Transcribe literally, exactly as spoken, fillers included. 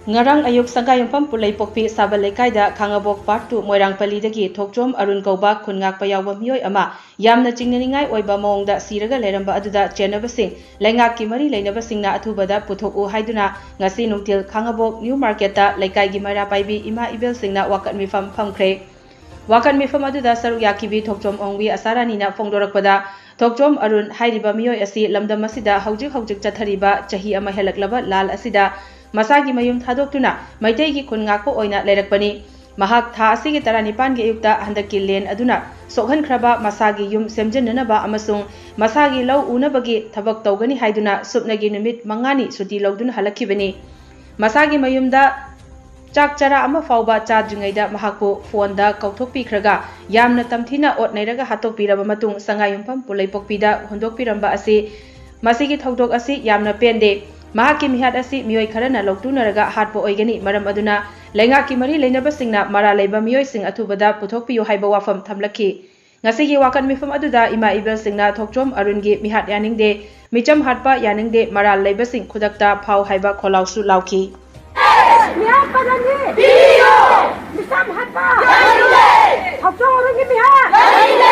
ꯉꯔꯥꯡ ꯑꯌꯨꯛ ꯁꯪꯒꯥꯏꯌꯨꯝꯐꯝ ꯄꯨꯂꯩꯄꯣꯛꯄꯤ ꯁꯥꯕꯜ ꯂꯩꯀꯥꯏꯗ ꯈꯥꯉꯕꯣꯛ ꯄꯥꯔꯠ ꯇꯨ ꯃꯣꯏꯔꯥꯡꯄꯜꯂꯤꯗꯒꯤ ꯊꯣꯛꯆꯣꯝ ꯑꯔꯨꯟ ꯀꯧꯕ ꯈꯨꯟ ꯉꯥꯛꯄ ꯌꯥꯎꯕ ꯃꯤꯑꯣꯏ ꯑꯃ ꯌꯥꯝꯅ ꯆꯤꯡꯅꯅꯤꯡꯉꯥꯏ ꯑꯣꯏꯕ ꯃꯑꯣꯡꯗ ꯁꯤꯔꯒ ꯂꯩꯔꯝꯕ ꯑꯗꯨꯗ ꯆꯦꯟꯅꯕꯁꯤꯡ, ꯂꯩꯉꯥꯛꯀꯤ ꯃꯔꯤ ꯂꯩꯅꯕꯁꯤꯡꯅ ꯑꯊꯨꯕꯗ ꯄꯨꯊꯣꯛꯎ ꯍꯥꯏꯗꯨꯅ ꯉꯁꯤ ꯅꯨꯡꯊꯤꯜ ꯈꯥꯉꯕꯣꯛ ꯅ꯭ꯌꯨ ꯃꯥꯔꯀꯦꯠꯇ ꯂꯩꯀꯥꯏꯒꯤ ꯃꯩꯔꯥ ꯄꯥꯏꯕꯤ ꯏꯃꯥ ꯏꯕꯦꯜꯁꯤꯡꯅ ꯋꯥꯀꯠ ꯃꯤꯐꯝ ꯐꯝꯈ꯭ꯔꯦ꯫ ꯋꯥꯀꯠ ꯃꯤꯐꯝ ꯑꯗꯨꯗ ꯁꯔꯨꯛ ꯌꯥꯈꯤꯕꯤ ꯊꯣꯛꯆꯣꯝ ꯑꯣꯡꯕꯤ ꯑꯁꯥꯔꯥꯅꯤꯅ ꯐꯣꯡꯗꯣꯔꯛꯄꯗ, ꯊꯣꯛꯆꯣꯝ ꯑꯔꯨꯟ ꯍꯥꯏꯔꯤꯕ ꯃꯤꯑꯣꯏ ꯑꯁꯤ ꯂꯝꯗꯝ ꯑꯁꯤꯗ ꯍꯧꯖꯤꯛ ꯍꯧꯖꯤꯛ ꯆꯠꯊꯔꯤꯕ ꯆꯍꯤ ꯑꯃ ꯍꯦꯜꯂꯛꯂꯕ ꯂꯥꯜ ꯑꯁꯤꯗ ꯃꯁꯥꯒꯤ ꯃꯌꯨꯝ ꯊꯥꯗꯣꯛꯇꯨꯅ ꯃꯩꯇꯩꯒꯤ ꯈꯨꯟ ꯉꯥꯛꯄ ꯑꯣꯏꯅ ꯂꯩꯔꯛꯄꯅꯤ꯫ ꯃꯍꯥꯛ ꯊꯥ ꯑꯁꯤꯒꯤ ꯇꯔꯥꯅꯤꯄꯥꯟꯒꯤ ꯑꯌꯨꯛꯇ ꯍꯟꯗꯛꯀꯤ ꯂꯦꯟ ꯑꯗꯨꯅ ꯁꯣꯛꯍꯟꯈ꯭ꯔꯕ ꯃꯁꯥꯒꯤ ꯌꯨꯝ ꯁꯦꯝꯖꯤꯟꯅꯅꯕ ꯑꯃꯁꯨꯡ ꯃꯁꯥꯒꯤ ꯂꯧ ꯎꯅꯕꯒꯤ ꯊꯕꯛ ꯇꯧꯒꯅꯤ ꯍꯥꯏꯗꯨꯅ ꯁꯨꯞꯅꯒꯤ ꯅꯨꯃꯤꯠ ꯃꯉꯥꯅꯤ ꯁꯨꯇꯤ ꯂꯧꯗꯨꯅ ꯍꯜꯂꯛꯈꯤꯕꯅꯤ꯫ ꯃꯁꯥꯒꯤ ꯃꯌꯨꯝꯗ ꯆꯥꯛ ꯆꯔꯥ ꯑꯃ ꯐꯥꯎꯕ ꯆꯥꯗ꯭ꯔꯤꯉꯩꯗ ꯃꯍꯥꯛꯄꯨ ꯐꯣꯟꯗ ꯀꯧꯊꯣꯛꯄꯤꯈ꯭ꯔꯒ ꯌꯥꯝꯅ ꯇꯝꯊꯤꯅ ꯑꯣꯠ ꯅꯩꯔꯒ ꯍꯥꯠꯇꯣꯛꯄꯤꯔꯕ ꯃꯇꯨꯡ ꯁꯉꯥꯏꯌꯨꯝꯐꯝ ꯄꯨꯂꯩꯄꯣꯛꯄꯤꯗ ꯍꯨꯟꯗꯣꯛꯄꯤꯔꯝꯕ ꯑꯁꯤ, ꯃꯁꯤꯒꯤ ꯊꯧꯗꯣꯛ ꯑꯁꯤ ꯌꯥꯝꯅ ꯄꯦꯟꯗꯦ꯫ ꯃꯍꯥꯛꯀꯤ ꯃꯤꯍꯥꯠ ꯑꯁꯤ ꯃꯤꯑꯣꯏ ꯈꯔꯅ ꯂꯧꯇꯨꯅꯔꯒ ꯍꯥꯠꯄ ꯑꯣꯏꯒꯅꯤ, ꯃꯔꯝ ꯑꯗꯨꯅ ꯂꯩꯉꯥꯛꯀꯤ ꯃꯔꯤ ꯂꯩꯅꯕꯁꯤꯡꯅ ꯃꯔꯥꯜ ꯂꯩꯕ ꯃꯤꯑꯣꯏꯁꯤꯡ ꯑꯊꯨꯕꯗ ꯄꯨꯊꯣꯛꯄꯤꯌꯨ ꯍꯥꯏꯕ ꯋꯥꯐꯝ ꯊꯝꯂꯛꯈꯤ꯫ ꯉꯁꯤꯒꯤ ꯋꯥꯀꯠ ꯃꯤꯐꯝ ꯑꯗꯨꯗ ꯏꯃꯥ ꯏꯕꯦꯜꯁꯤꯡꯅ ꯊꯣꯛꯆꯣꯝ ꯑꯔꯨꯟꯒꯤ ꯃꯤꯍꯥꯠ ꯌꯥꯅꯤꯡꯗꯦ, ꯃꯤꯆꯝ ꯍꯥꯠꯄ ꯌꯥꯅꯤꯡꯗꯦ, ꯃꯔꯥꯜ ꯂꯩꯕꯁꯤꯡ ꯈꯨꯗꯛꯇ ꯐꯥꯎ ꯍꯥꯏꯕ ꯈꯣꯜꯂꯥꯎꯁꯨ ꯂꯥꯎꯈꯤ꯫ ꯃꯤꯍꯥꯠ ꯄꯥꯂꯟꯒꯤ ꯃꯤꯆꯝ ꯍꯥꯠꯄ ꯌꯥꯅꯤꯡꯗꯦ꯫ ꯊꯣꯛꯆꯣꯝ ꯑꯔꯨꯟꯒꯤ ꯃꯤꯍꯥꯠ ꯌꯥꯅꯤꯡꯗꯦ꯫